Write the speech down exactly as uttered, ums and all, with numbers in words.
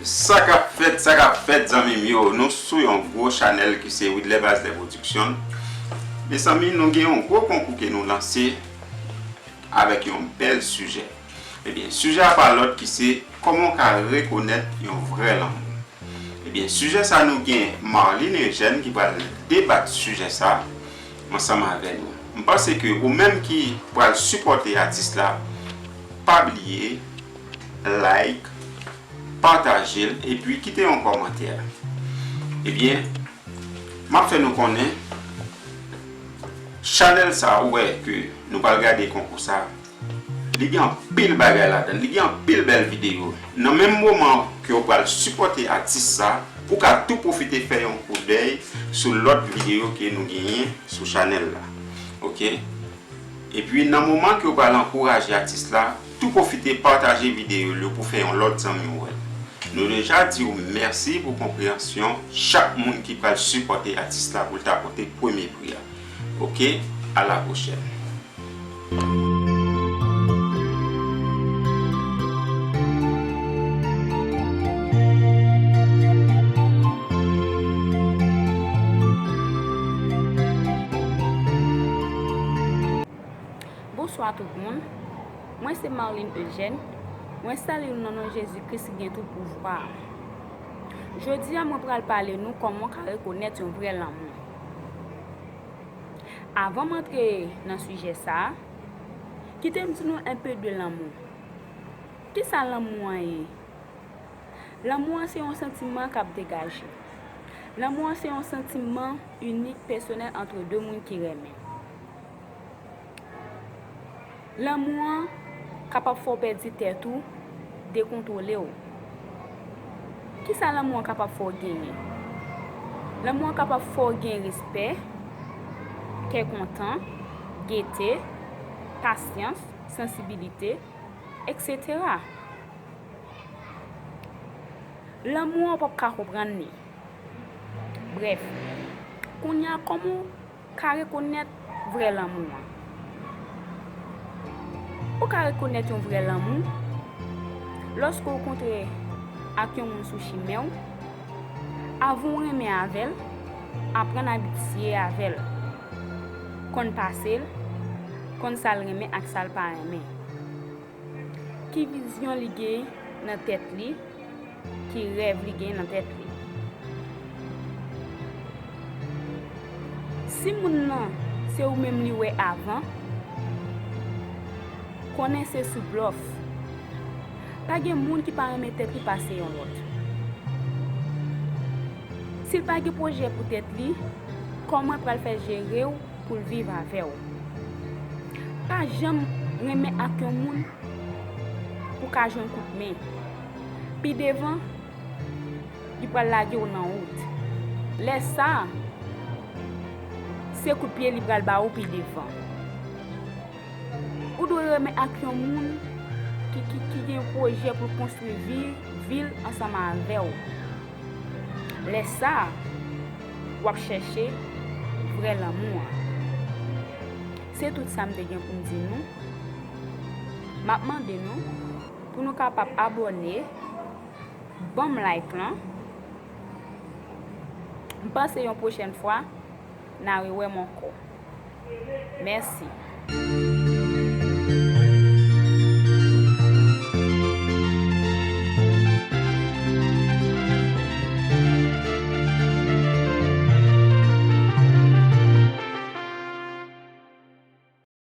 Sa k ap fèt, sa k ap fèt, zanmi m yo. Nou sou yon gwo chanèl ki se Widler Basley Production. Mezanmi, nou gen yon gwo konkou ke nou lanse avèk yon bèl sijè. Ebyen, sijè a pa lòt ki se kòman w ka rekonèt yon vrè lanmou. Ebyen, sijè sa nou gen Marline Eugène ki pral debat sijè sa ansanm avè nou. M panse ke ou menm ki pral sipòte atis la, pa bliye like, pataje l, epi kite yon kòmantè. Ebyen, m ap fè nou konnen, chanèl sa ou wè ke nou pral gade konkou sa, li gen anpil bagay ladan l, li gen anpil bèl videyo. Nan menm moman ke w pral sipòte atis sa, ou ka tou pwofite fè yon koudèy sou lòt videyo ke nou genyen sou chanèl la. Oke? Epi nan moman ke w pral ankouraje atis la, tou pwofite pataje videyo l yo pou fè yon lòt zanmi w wè l. Nou deja di w mèsi pou konpreyansyon chak moun ki pral sipòte atis la pou l ta pote premye pri a. Oke, a la pwochèn. Bonswa tout moun. Mwen se Marline Eugène. Mwen salye nou nan non Jezi Kris ki gen tout pouvwa a. Jodi a, mwen pral pale nou kòman w ka rekonèt yon vrè lanmou. Avan m antre nan sijè sa a, kite m di nou enpe de lanmou. Kisa lanmou an ye? Lanmou an se yon santiman k ap degaje. Lanmou an se yon santiman inik, pèsonèl antre de moun ki renmen. Lanmou an kapab fè w pèdi tèt ou, dekontwole w. Kisa lanmou an kapab fè w genyen? Lanmou an kapab fè w gen respè, kè kontan, gete, pasyans, sansibilite, etsetera. Lanmou an w p ap ka konprann li. Brèf, kounye a, kòman w ka rekonèt vrè lanmou an? Ou ka rekonèt yon vrè lanmou lòske w kontre ak yon moun sou chimen w, avan w renmen avè l, aprann abitye avè l, konn pase l, konn sa l renmen ak sa l pa renmen. Ki vizyon li gen nan tèt li, ki rèv li gen nan tèt li. Si moun nan se ou menm li wè avan, konnen se sou blòf. Pa gen moun ki pa renmen tèt li pase yon lòt. Si l pa gen pwojè pou tèt li, kòman l pral fè jere w pou l viv avè w? Pa janm renmen ak yon moun pou ka jwenn kout men. Pi devan, li pral lage w nan wout. Lè sa a, se kout pye li pral ba ou pi devan. Ou dwe renmen ak yon moun ki, ki, ki gen pwojè pou l konstwi vi, vi l ansanm avè w. Lè sa a, w ap chèche vrè lanmou an. Se tout sa m te gen pou m di nou. M ap mande nou pou nou kapab abòne, ban m like lan. M panse yon pwochèn fwa, n a rewè m ankò. Mèsi.